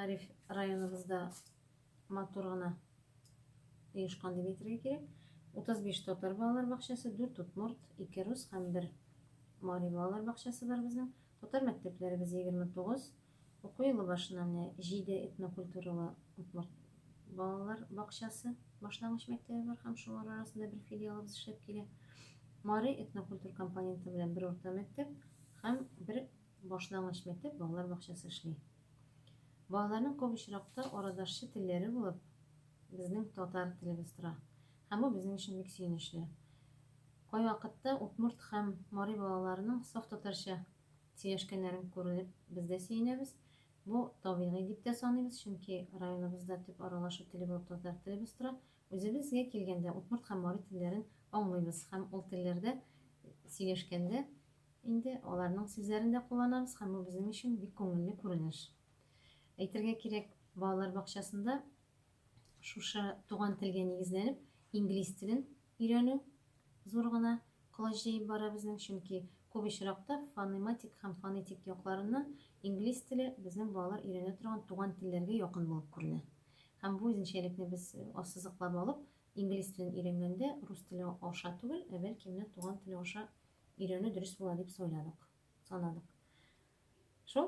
Мәгариф районыбызда матур гына оешкан дип әйтергә кирәк. 35 татар балалар бакчасы, 4 удмурт, 2 рус һәм 1 мари балалар бакчасы бар безнең. Татар мәктәпләребез 29. Уку елы башына менә 7 этнокультуралы удмурт балалар бакчасы, башлангыч мәктәбе бар һәм шулар арасында бер филиалыбыз эшләп килә. Мари этнокультур компоненты белән бер урта мәктәп һәм бер Башлангыч мәктәп балалар бакчасы эшли. Балаларның күп очракта арадашчы телләре булып безнең татар телебез тора. Һәм бу безнең өчен бик сөенечле. Кайвакытта удмурт һәм мари балаларының саф татарча сөйләшкәннәрен күреп без дә сөенәбез. Бу табигый дип тә саныйбыз, чөнки районыбызда төп аралашу теле булып татар телебез тора. Үзебезгә килгәндә удмурт һәм мари телләрен аңлыйбыз һәм ул телләрдә сөйләшкәндә Инде аларның сүзләрен дә кулланабыз һәм бу безнең өчен бик күңелле күренеш. Әйтергә кирәк, балалар бакчасында шушы туган телгә нигезләнеп инглиз телен өйрәнү зур гына колач җәеп бара безнең, чөнки күп очракта фонематик һәм фонетик якларыннан инглиз теле безнең балалар өйрәнә торган туган телләргә якын булып күренә. Һәм бу үзенчәлекне без ассызыклап алып, инглиз телен өйрәнгәндә рус теле аша түгел, ә бәлки менә туган теле аша Өйрәнү дөрес була дип сайладык, санадык. Шул.